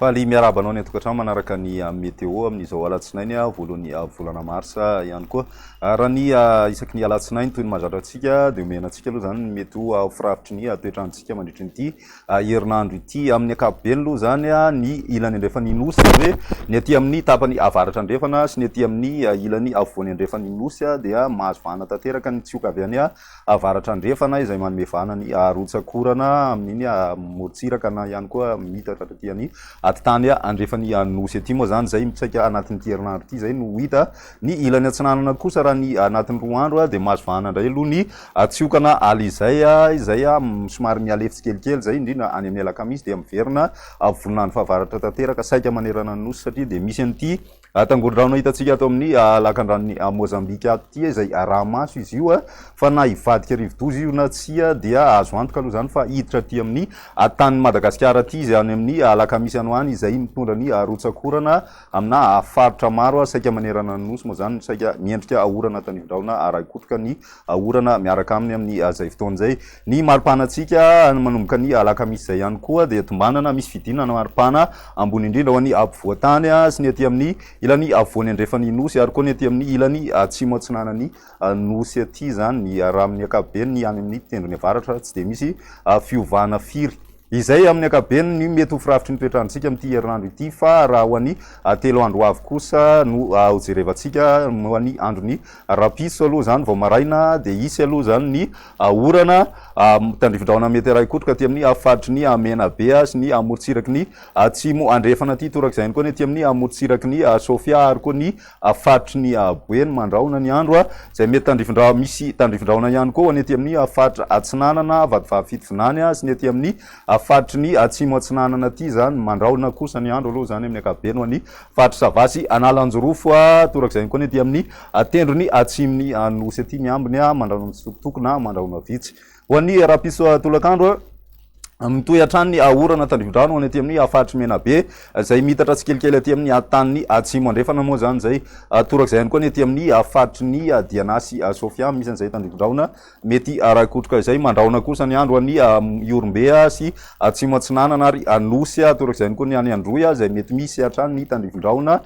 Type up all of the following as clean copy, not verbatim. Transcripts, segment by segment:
Faly miarahaba anao any an-tokantrano manaraka ny météo amin'izao alatsinainy voalohan'ny volana marsa ihany koa. Raha ny isaky ny alatsinainy toy ny mahazatra antsika dia omena antsika aloha izany ny mety ho firafitry ny toetr'androntsika mandritry ity herinandro ity. Amin'ny ankapobeny aloha izany ny ilany andrefan'ny nosy izany hoe ny aty amin'ny tapany avaratra andrefana sy ny aty amin'ny ilany afovoany andrefan'ny nosy dia mahazo vahana tanteraka ny tsioka avy any avaratra andrefana izay manome vahana ny rotsak'orana amin'iny morontsiraka na ihany koa mitatra aty any atitany andrefan'ny nosy aty moa izany izay mitsaika anatin'ity herinandro ity izay no hita. Ny ilany atsinanana kosa raha ny anatin'ny 2 andro dia mahazo vahana indray aloha ny tsiokana alizay izay somary mihalefy tsikelikely izay indrindra any amin'ny alakamisy dia miverina volon'andro fahavaratra tanteraka saika manerana ny nosy satria dia misy an'ity Tangoron-drano hitantsika ato amin'ny lakandranon'i Mozambika ato ity izay araha-maso izy io fa na hivadika rivodoza io na tsia dia azo antoka aloha izany fa hiditra aty amin'ny tanin'i Madagasikara aty izy any amin'ny alakamisy any ho any izay mitondra ny rotsak'orana amina faritra maro saika manerana ny nosy moa izany saika miendrika orana tandrifindrahona arahi-kotroka ny orana miaraka aminy amin'izay fotoana izay. Ny maripanantsika manomboka ny alakamisy izay ihany koa dia tombanana misy fidinana maripana ambony indrindra ho an'ny ampovoan-tany sy ny aty amin'ny ilany afovoany andrefan'ny nosy ary koa ny aty amin'ny ilany atsimo atsinanan'ny nosy aty izany. Ny raha amin'ny ankapobeny ny any amin'ny tendrony avaratra tsy dia misy fiovana firy. Izay amin'ny ankapobeny ny mety ho firafitry ny toetr'androntsika amin'ity herinandro ity fa raha ho an'ny 3 andro ho avy kosa no hojerevantsika ho an'ny andron'ny rahampitso aloha izany vao maraina dia hisy aloha izany ny orana tandrifindrahona mety harahi-kotroka aty amin'ny faritry ny Menabe sy ny amorontsiraky ny Atsimo Andrefana aty, torak'izay ihany koa ny aty amin'ny amorontsiraky ny Sofia ary koa ny faritry ny Boeny. Mandrahona ny andro izay mety tandrifin-draha misy tandrifin-drahona ihany koa ho an'ny aty amin'ny faritra Atsinanana, Vatovavy Fitovinany sy ny aty amin'ny faritry ny Atsimo Atsinanana aty izany. Mandrahona kosa ny andro aloha izany amin'ny ankapobeny ho an'ny faritry Sava sy Analanjirofo, torak'izay ihany koa ny aty amin'ny tendrony atsimon'ny Nosy aty. Miambiny mandrahona mitsitokotoko na mandrahona vitsy. Ho an'ny rahampitso tolakandro, mitohy hatrany ny orana tandrifindrano ho any aty amin'ny faritry Menabe izay miitatra tsikelikely aty amin'ny tanin'ny atsimo andrefana moa izany izay torak'izay ihany koa ny aty amin'ny faritry ny Diana sy Sofia misy an'izay tandrifindrahona mety arakotroka izay. Mandrahona kosa ny andro any Ihorombe sy atsimo atsinanana ary Anosy, torak'izay ihany koa ny any Androy izay mety misy hatrany ny tandrifindrahona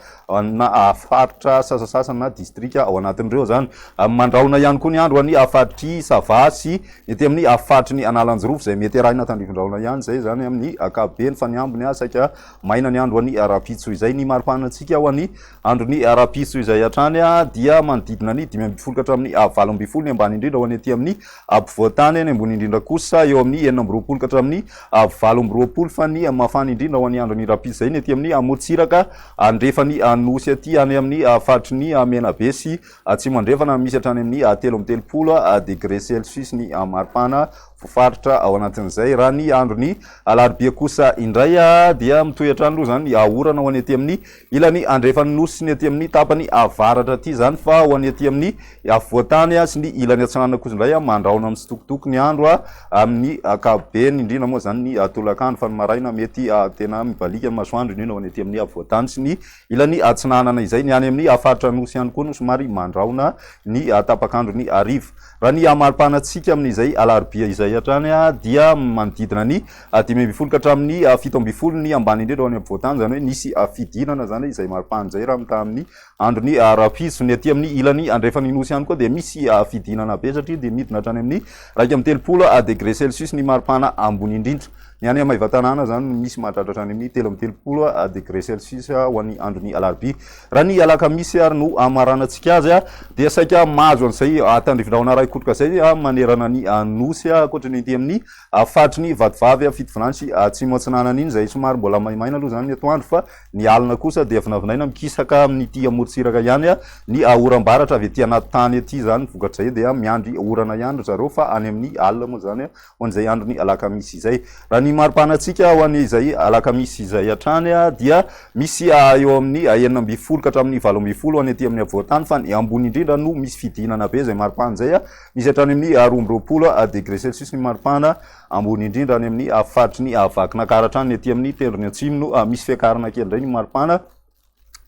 na faritra sasasasany na distrika ao anatin'ireo izany. Mandrahona ihany koa ny andro any faritr'i Sava sy ny aty amin'ny faritry ny Analanjirofo izay mety arahina tandrifindrahona ihany izay izany amin'ny ankapobeny fa ny ambiny saika maina ny andro any rahampitso izay. Ny maripanantsika ho an'ny andron'ny rahampitso izay hatrany dia manodidina ny 15 ka hatramin'ny 18 ny ambany indrindra ho an'ny aty amin'ny ampovoan-tany, ny ambony indrindra kosa eo amin'ny 26 ka hatramin'ny 28 fa ny mafana indrindra ho an'ny andron'ny rahampitso izay ny aty amin'ny amorontsiraka andrefan'ny Nosy aty any amin'ny faritry ny Menabe sy Atsimo Andrefana misy hatrany amin'ny 33 degré celsius ny maripana voafaritra ao anatin'izay. Raha ny andron'ny alarobia kosa indray dia mitohy hatrany aloha izany ny orana ho an'ny aty amin'ny ilany andrefan'ny Nosy sy ny aty amin'ny tapany avaratra aty izany fa ho an'ny aty amin'ny afovoan-tany sy ny ilany atsinanana kosa indray mandrahona mitsitokotoko ny andro amin'ny ankapobeny indrindra moa izany ny tolakandro fa ny maraina mety tena mibaliaka ny masoandro indrindra ho an'ny aty amin'ny afovoan-tany sy ny ilany atsinanana izay. Ny any amin'ny faritra Anosy ihany koa no somary mandrahona ny tapak'andro ny hariva. Raha ny hamaripanantsika amin'izay alarobia izay hatrany dia manodidina ny 15 ka hatramin'ny 17 ny ambany indrindra ho any ampovoan-tany, izany hoe nisy fidinana izany izay maripana izay raha mitaha amin'ny andron'ny rahampitso. Ny aty amin'ny ilany andrefan'ny nosy ihany koa dia misy fidinana be satria dia midina hatrany amin'ny 31 degré celsius ny maripana ambony indrindra. Ny any Maevatanàna izany no misy mahatratra hatrany amin'ny 33 degré celsius ho an'ny andron'ny alarobia. Raha ny alakamisy ary no hamaranantsika azy dia saika mahazo an'izay tandrifindrahona iray kotroka izay manerana ny nosy ankoatra ny ety amin'ny faritry ny Vatovavy, Fitovinany sy Atsimo Atsinanana iny izay somary mbola maimaina aloha izany ny atoandro fa ny alina kosa dia vinavinaina mikisaka amin'ity amorontsiraka ihany ny oram-baratra avy ety anaty tany ety izany. Vokatr'izay dia miandry orana ihany ry zareo fa any amin'ny alina moa izany ho an'izay andron'ny alakamisy izay. Raha ny maripanantsika ho an'izay alakamisy izay hatrany dia misy eo amin'ny 16 ka hatramin'ny 18 ho any aty amin'ny afovoan-tany fa ny ambony indrindra no misy fidinana be izay maripana izay. Misy hatrany amin'ny 22 degré celsius ny maripana ambony indrindra any amin'ny faritry ny Vakinankaratra any aty amin'ny tendrony atsimo no misy fiakarana kely indray ny maripana.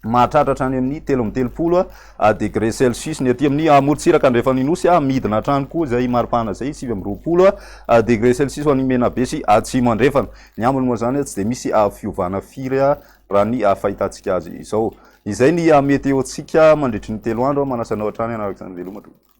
Mahatratra hatrany amin'ny 33 degré celsius ny aty amin'ny morontsiraka andrefan'ny Nosy. Midina hatrany koa izay maripana izay, 29 degré celsius ho an'i Menabe sy Atsimo Andrefana. Ny ambiny moa izany tsy dia misy fiovana firy raha ny fahitantsika azy izao. Izay ny météo-ntsika mandritry ny 3 andro. Manasa anao hatrany hanaraka izany. Veloma tompoko.